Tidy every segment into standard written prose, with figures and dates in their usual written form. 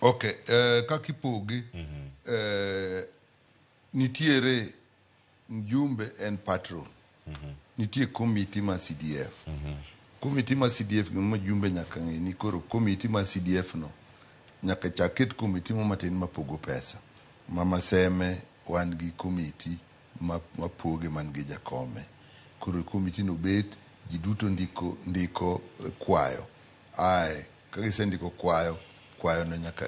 Okay, kaka ipoge, nitiere mjumbe en patron. Nitie komiti ma CDF. Komiti ma CDF gima mjumbe nyaka ng'e ni koro komiti ma CDF no nyaka chak ket komiti mo matin mapogo pesa. Mama Seme wan gi komiti mapoge man gi jakome. Koro komiti no bet ji duto ndiko kwayo. Ae ka gisendiko kwayo, kwayo no nyaka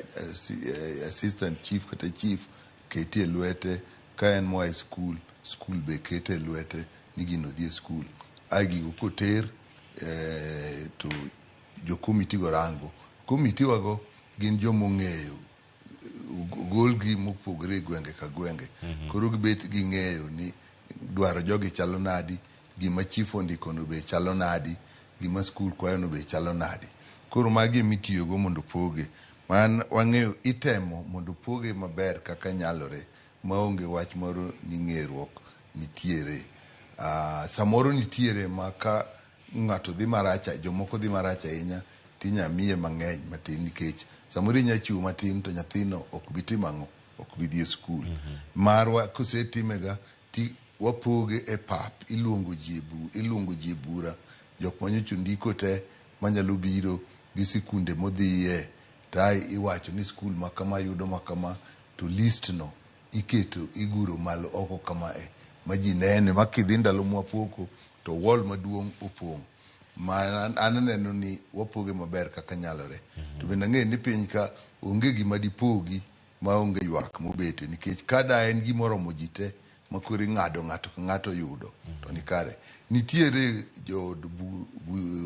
assistant chief kata chief ketie lwete. Ka en moa e skul, skul be kete e lwete ni gino dhi e skul. Ae gigo koter to jo komiti go rango. Komiti wago gin jomong'eyo golgi mopogore e gwenge ka gwenge. Koro gibet ging'eyo ni dwaro jogi chalo nadi, gima chief ondiko no be chalo nadi, gima skul kwayo no be chalo nadi. Koro magi emitiyogo mondo poge. Man wang'eyo itemo mondo poge maber kaka nyalore maonge wach moro ni ng'eruok nitiere. Samoro nitiere ma ka ng'ato dhi marach, jomoko dhi marach ahinya, tinya miye mang'eny matin nikech samoro inya chiwo matin to nyathino ok bi timo ang'o, ok bi dhi e skul. Marwa kosetimega ti wapoge e pap, iluongo ji iluongo ji e bura, jok manyocha ondiko te manyalo biro gi sikunde modhiye, to iwacho ni skul ma kama yudo ma kama, to list no iketo iguro malo oko kamae ma ji nene, ma kidhi ndalo mwapoko to wall maduong' opong'. Ma an aneno ni wapoge maber kaka nyalore. To bende ang'eyo ni piny ka onge gima dipogi maonge ywak mobete, nikech ka da en gimoromo ji te ma koro ing'ado ng'ato ka ng'ato yudo to ni kare. Nitiere jood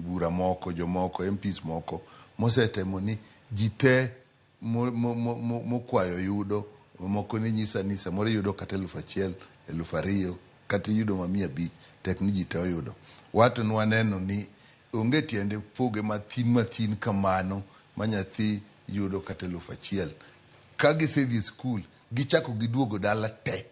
bura moko, jomoko MPs moko mosetemo ni ji te mokwayo yudo, moko ne nyisa ni samoro iyudo kata 1000, 2000, kata iyudo ma 500, tek ni ji te oyudo. Wato nwaneno ni onge tiende poge mathin mathin kamano ma nyathi yudo kata 1000. Ka gisedhi e skul, gichako giduogo dala te.